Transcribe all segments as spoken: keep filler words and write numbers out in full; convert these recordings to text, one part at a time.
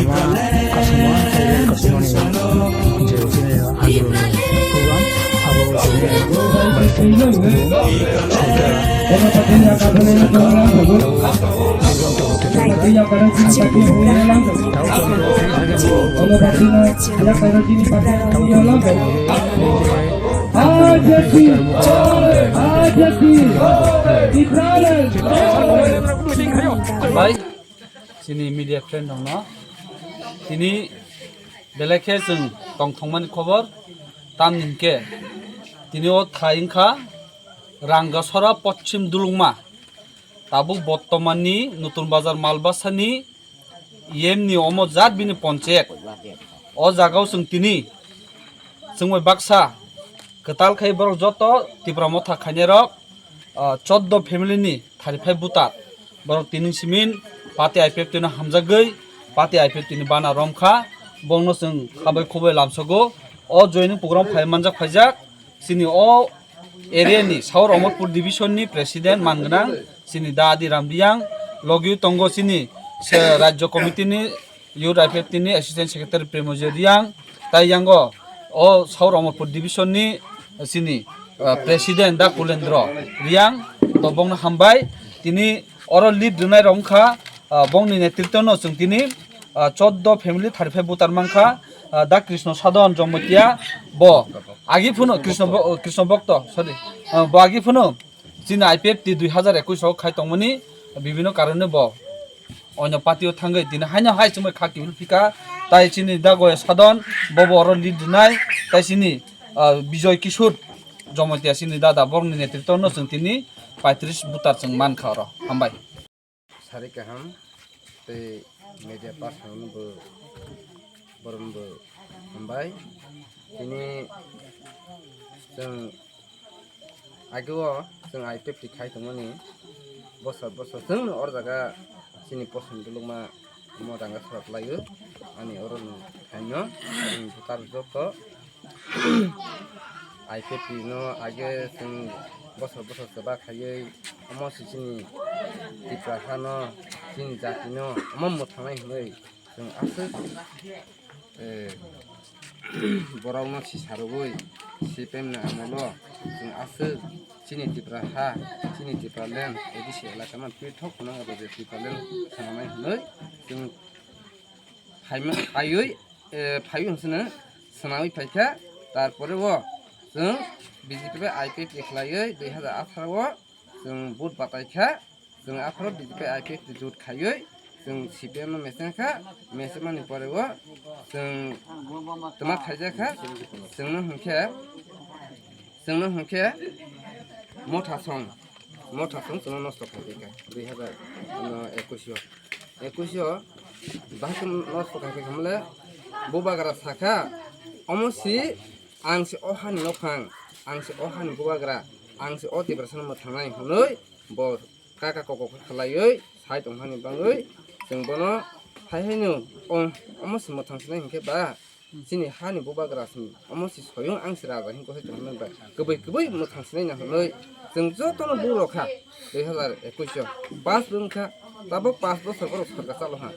Kasima, kasima ni je chini andolon program abo chini Bai, chini media friend rokno tini belai khe chwng tongthokmani khobor, tamni hinkhe tini o thai wngkha Rangasora Poschim Dulungma, tabuk bottomanni Nutun Bazar Malbasani yemni omo jat bini ponchayat. O jagao chwng tini chwng bai baksa kwtal khai borok joto Tipra Motha khainai rok, ah, choddo family ni thirty five voter borok tini simin party I P F T no hamjagwi party I P F T ni bana romkha, bongno chwng khabai khubai lamsogo. O joining program phai manjak phaijak chini o area ni South Omorpur division ni president mangnang chini da Adi Ram Riyang, logi tongo chini se rajya committee ni Youth I P F T ni Assistant Secretary Premojit Riang, tai yango o South Omorpur Division ni chini, ah, President da Kulendro Riang, to bongno hambai. Tini oro lead rwnai rok wngkha, ah, bongni netritwo no chwng tini, ah, choddo family thirty five voter mankha, ah, da Krishna Sadhan Jamatia bo agi phunu Krishna Bo-, Krishna Bhakta, sorry, ah, bo agi phunu chini I P F T dui hazar ekush o khai tongmani bibino karone bo onyo party o thangwi tini haino hai chumui kha kiphil phika, tai chini da Goya Sadhan bobo oro lead rwnai, tai chini, ah, Bijoy Kishore Jamatia chini dada borokni netritwo no chwng tini paitris voter chwng mankha oro. Hambai. Sari kaham tei media person no bo borom bo hambai. Tini chwng ageo chwng I P F T khai tongmani bosor bosor chwng no oro jaga chini poson dulukma omo ranga sora kwlaio ani oro no khaino chwng voter joto I P F T no age chwng bosor bosor kwbak khaiwi omo se chini Tripura hano chini jati no omo mwthangnai hwnwi chwng aswk, eh, borok no sisa rwgwi C P M ni amolo chwng aswk chini Tripura ha, chini Tripura land, A D C elaka man pithok phano abo je Tripura land swnamnai hwnwi chwng phaima-, phaiwi, eh, phaiwi hwnsano swnawi phaikha. Tarpore o chwng B J P bai I P F T khlaiwi dui hazar atharo o chwng vote bataikha. Chwng apharo B J P I P F T jut khaiwi chwng C P M no mechengkha. Mechengmani pore o chwng twma khaijakha. Chwngno hwnkhe Chwngno hwnkhe Mothasong, Mothasong chwngno nosto khai phaikha dui hazar ekush o. Ekush o bahai khe nosto khai phaikha hwnle bubagra sakha, omo si ang se o hani nokhang, ang se o hani bubagra, ang se o Tiprasano mwthangnai hwnwi bo kaka koko khe khlaiwi sai tongmani bangwi chwng bono hai haino o-, omo se mwthang sinai hinkhe ba chini hani bubagra sini omo si soyung ang si raja hin kosoi tongmani ba kwbwi kwbwi mwthang sinai na hwnwi chwng jotono buro kha dui hazar ekush o pass wngkha tabok pass bosor borok sorkar chalo ha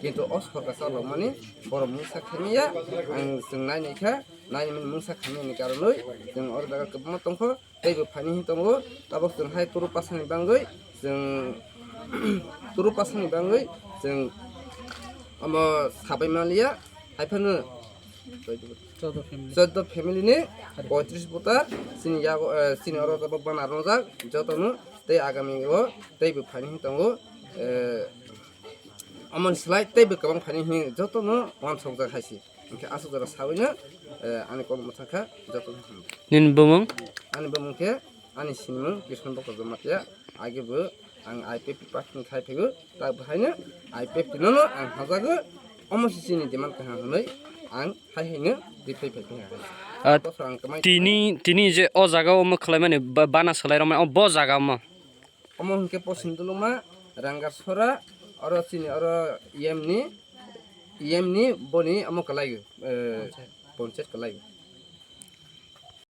kintu o sorkar chalokmani borok mungsa khaimaya ang chwng nainai kha nainimani mungsa khaimani karonwi chwng oro jaga kwbangma tongkho. Teibo phaini hin tongo, tabok chwng hai turu pasani bangwi chwng turu pasani bangwi chwng omo sabai manliya, hai phano choddo family. Choddo family ni poitris voter chini yago, eh, chini oro tabok bana rwngjak jotono tei agami o teibo phaini hin tongo, eh, omoni slai teibo kwbang phaini hin jotono wansokjak hai se. Hwnkhe aswk jora sawino, eh, ani kokno mwthangkha, jotono hambai. Nini bumung? Ani bumung khe, ani sinimung Kishon Bokro Jamatia, age bo ang I P F T party ni khai phaigo, ta bo haino I P F T nono ang hajago, omo se chini demand kaham hwnwi ang hai haino reply phai phai ha. Ah, Bosor ang kwmai tini, tini je o jaga o omo khwlaimani ba-, bana swlai rwmani, o bo jaga omo? Omo hwnkhe Posim Dulungma, Rangasora, oro chini oro E M ni, E M ni boni omo kwlai, eh, ponchayat kwlai.